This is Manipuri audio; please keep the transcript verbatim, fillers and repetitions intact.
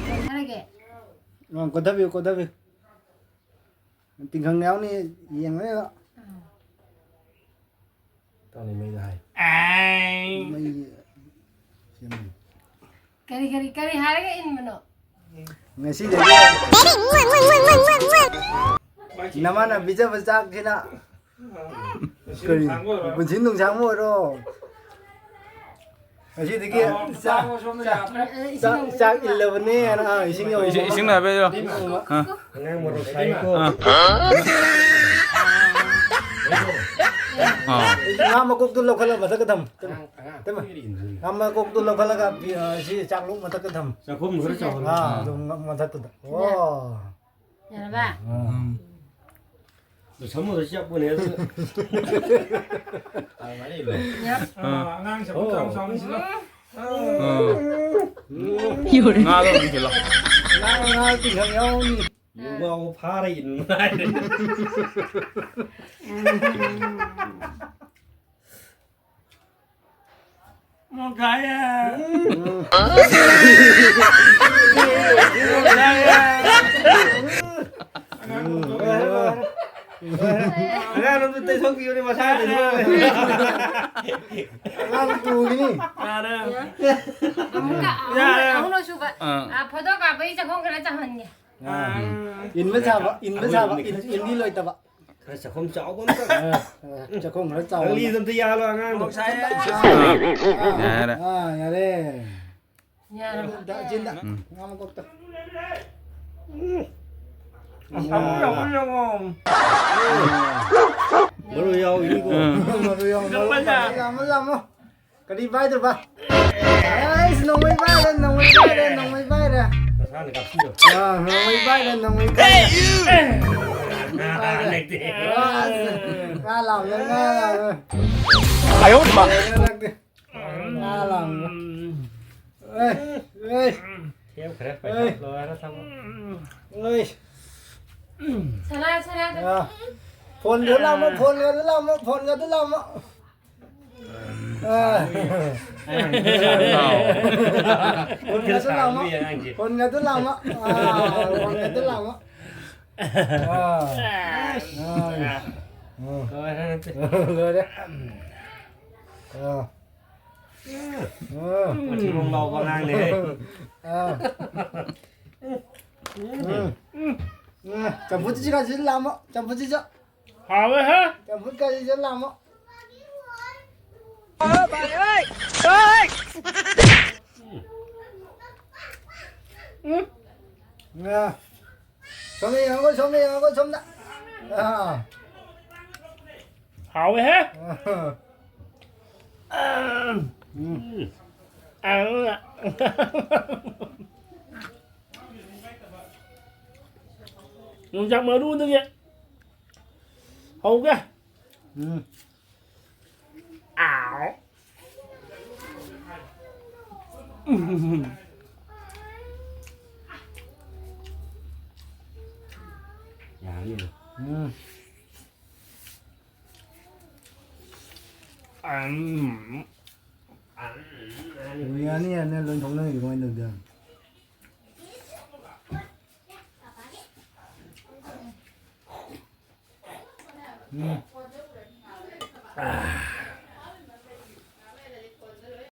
ꯀꯔꯤ ꯊꯥꯔꯒꯦ? ꯑ, ꯀꯣꯊꯕꯤꯌꯨ, ꯀꯣꯊꯕꯤꯌꯨ꯫ ꯇꯤꯡꯈꯪ ꯌꯥꯎꯅꯤ, ꯌꯦꯡꯉꯣ, ꯌꯦꯡꯉꯣ꯫ ꯇꯧꯅꯤ, ꯃꯩꯗ ꯍꯥꯏ꯫ ꯑꯦ꯫ ꯃꯩ ꯁꯦꯝꯃꯤ꯫ ꯀꯔꯤ, ꯀꯔꯤ, ꯀꯔꯤ ꯍꯥꯏꯔꯒ ꯏꯟꯕꯅꯣ? ꯉꯁꯤꯗꯒꯤ ꯅꯃꯥꯅ ꯄꯤꯖꯕ ꯆꯥꯛꯁꯤꯅ ꯀꯔꯤ? ꯄꯨꯟꯁꯤ ꯅꯨꯡꯁꯥꯡꯕ ꯑꯣꯏꯔꯣ꯫ ꯉꯁꯤꯗꯒꯤ ꯆꯥꯛ, ꯆꯥꯛ, ꯆꯥꯛ ꯏꯜꯂꯕꯅꯦ ꯍꯥꯏꯅ, ꯑꯥ, ꯏꯁꯤꯡ ꯌꯧꯔꯕ ꯏꯁꯤꯡ, ꯏꯁꯤꯡ ꯍꯥꯏꯕ ꯌꯥꯏꯔꯣ? ꯑꯥ꯫ ꯑꯉꯥꯡ ꯃꯔꯣꯛ ꯁꯥꯏꯀꯣ꯫ ꯑꯥ꯫ ꯑꯥ꯫ ꯉꯥ ꯃꯀꯣꯛꯇꯨ ꯂꯧꯈꯠꯂ ꯃꯊꯛꯇ ꯊꯝꯃꯨ꯫ ꯇꯦꯃ, ꯉꯥ ꯃꯀꯣꯛꯇꯨ ꯂꯧꯈꯠꯂꯒ ꯐꯤ-, ꯑ, ꯁꯤ ꯆꯥꯛꯂꯨꯛ ꯃꯊꯛꯇ ꯊꯝꯃꯨ꯫ ꯆꯥꯛꯈꯨꯝ ꯈꯔ ꯆꯥꯎꯍꯜꯂꯨ꯫ ꯑꯥ, ꯑꯗꯨꯝ ꯃꯊꯛꯇꯨꯗ꯫ ꯑꯣ꯫ ꯌꯥꯔꯕ? ꯎꯝ꯫ ꯁꯃꯨꯗ꯭ꯔ ꯆꯠꯄꯅꯦ ꯑꯗꯨ꯫ ꯑꯗꯨꯃꯥꯏꯅ ꯏꯜꯂꯣ꯫ ꯌꯥ꯫ ꯑꯥ, ꯑꯉꯥꯡ ꯆꯥꯛꯈꯨꯝ ꯆꯥꯎ ꯆꯥꯎꯅ ꯏꯜꯂꯣ꯫ ꯑꯥ꯫ ꯉꯥꯗꯣ ꯑꯗꯨꯝ ꯏꯜꯂꯣ꯫ ꯉꯥ, ꯉꯥ ꯇꯤꯡꯈꯪ ꯌꯥꯎꯅꯤ꯫ ꯌꯣꯡꯉꯥꯎ ꯐꯥꯔ ꯏꯟ ꯍꯥꯏꯔꯦ꯫ ꯃꯣꯒꯥꯏꯌꯦ꯫ ꯃꯣꯒꯥꯏꯌꯦ꯫ ꯑꯉꯥꯡ ꯑꯃꯗ ꯇꯩꯊꯣꯛꯄꯤꯌꯨꯅꯦ, ꯃꯁꯥ ꯇꯩꯊꯣꯛꯄꯤꯌꯨꯅꯦ꯫ ꯑꯉꯥꯡ ꯇꯨꯈꯤꯅꯤ꯫ ꯌꯥꯔꯦ꯫ ꯑꯃꯨꯛꯀ, ꯑꯃꯨꯛ, ꯌꯥꯔꯦ꯫ ꯑꯍꯨꯝꯂꯛ ꯁꯨꯕ꯫ ꯑꯥ꯫ ꯑꯥ, ꯐꯣꯇꯣ ꯀꯥꯞꯄꯒꯤ ꯆꯥꯛꯈꯣꯝ ꯈꯔ ꯆꯥꯎꯍꯟꯒꯦ꯫ ꯑꯥ꯫ ꯏꯟꯕ ꯁꯥꯕ, ꯏꯟꯕ ꯁꯥꯕ, ꯏꯟ-, ꯏꯟꯕꯤ ꯂꯣꯏꯇꯕ꯫ ꯈꯔ ꯆꯥꯛꯈꯣꯝ ꯆꯥꯎꯕ ꯑꯝꯇ꯫ ꯑꯥ, ꯑꯥ, ꯆꯥꯛꯈꯣꯝ ꯈꯔ ꯆꯥꯎꯕ ꯑꯝꯇ꯫ ꯅꯪꯂꯤꯗꯣ ꯑꯝꯇ ꯌꯥꯜꯂꯣ ꯑꯉꯥꯡꯗꯣ꯫ ꯃꯣꯔꯣꯛ ꯁꯥꯏꯌꯦ꯫ ꯑꯥ, ꯑꯥ, ꯌꯥꯔꯦ꯫ ꯑꯥ, ꯌꯥꯔꯦ꯫ ꯌꯥꯔꯕ? ꯗꯥ ꯖꯤꯟꯗ ꯎꯝ꯫ ꯉꯥ ꯃꯀꯣꯛꯇ꯫ ꯎꯝ꯫ ꯃꯔꯨ ꯌꯥꯎꯏꯀꯣ꯫ ꯎꯝ꯫ ꯃꯔꯨ ꯌꯥꯎ-, ꯃꯔꯨ ꯌꯥꯝ ꯂꯥꯝꯃꯣ, ꯂꯥꯝꯃꯣ꯫ ꯀꯔꯤ ꯄꯥꯏꯗꯣꯏꯕ? ꯑꯩꯁ, ꯅꯣꯡꯃꯩ ꯄꯥꯏꯔꯦ, ꯅꯣꯡꯃꯩ ꯄꯥꯏꯔꯦ, ꯅꯣꯡꯃꯩ ꯄꯥꯏꯔꯦ꯫ ꯅꯁꯥꯅ ꯀꯥꯞꯁꯤꯜꯂꯣ꯫ ꯑꯥ, ꯅꯣꯡꯃꯩ ꯄꯥꯏꯔꯦ, ꯅꯣꯡꯃꯩ ꯄꯥꯏꯔꯦ꯫ ꯅꯠꯇꯦ꯫ ꯑꯁ, ꯉꯥ ꯂꯥꯝꯃꯦ, ꯉꯥ ꯂꯥꯝꯃꯦ꯫ ꯉꯥ ꯂꯥꯝꯃꯦ꯫ ꯑꯦ, ꯑꯦ꯫ ꯁꯦꯝꯈ꯭ꯔꯦ, ꯄꯩꯁꯥ ꯑꯦ꯫ ꯂꯣꯏꯔ ꯊꯝꯃꯣ꯫ ꯑꯦ꯫ ꯁꯅꯥ, ꯁꯅꯥ꯫ ꯑꯥ꯫ ꯐꯣꯟꯒꯗꯨ ꯂꯥꯝꯃꯣ, ꯐꯣꯟꯒꯗꯨ ꯂꯥꯝꯃꯣ, ꯐꯣꯟꯒꯗꯨ ꯂꯥꯝꯃꯣ꯫ ꯑꯥ꯫ ꯐꯣꯟꯒꯗꯨ ꯂꯥꯝꯃꯣ꯫ ꯐꯣꯟꯒꯗꯨ ꯂꯥꯝꯃꯣ꯫ ꯑꯥ, ꯐꯣꯟꯒꯗꯨ ꯂꯥꯝꯃꯣ꯫ ꯑꯥ꯫ ꯑꯥ꯫ ꯂꯣꯏꯔꯦ꯫ ꯂꯣꯏꯔꯦ꯫ ꯑꯥ꯫ ꯑꯥ꯫ ꯃꯊꯤꯕꯣꯡ ꯂꯥꯎꯕ ꯑꯉꯥꯡꯅꯦꯍꯦ꯫ ꯑꯥ꯫ ꯎꯝ꯫ ꯎꯝ꯫ ꯆꯝꯐꯨꯠꯁꯤꯒꯁꯤ ꯂꯥꯝꯃꯣ꯫ ꯆꯝꯐꯨꯠꯁꯤꯁꯨ꯫ ꯍꯥꯎꯋꯦꯍꯦ꯫ ꯆꯝꯐꯨꯠꯀꯁꯤꯁꯨ ꯂꯥꯝꯃꯣ꯫ ꯎꯝ꯫ ꯑꯥ꯫ ꯁꯣꯝꯗ ꯌꯦꯡꯉꯣ, ꯁꯣꯝꯗ ꯌꯦꯡꯉꯣ, ꯁꯣꯝꯗ꯫ ꯑꯥ꯫ ꯍꯥꯎꯋꯦꯍꯦ꯫ ꯎꯝ꯫ ꯌꯣꯡꯆꯥꯛ ꯃꯔꯨꯗꯒꯤ ꯍꯧꯒꯦ꯫ ꯎꯝ꯫ ꯑꯥꯎ꯫ ꯎꯝ꯫ ꯌꯥꯔꯅꯤ꯫ ꯎꯝ꯫ ꯎꯝ꯫ ꯌꯥꯅꯤ, ꯌꯥꯅꯤ, ꯂꯣꯏ ꯊꯣꯛꯅꯔꯗꯤ ꯀꯃꯥꯏꯅ ꯇꯧꯗꯣꯏꯅꯣ? ꯎꯝ꯫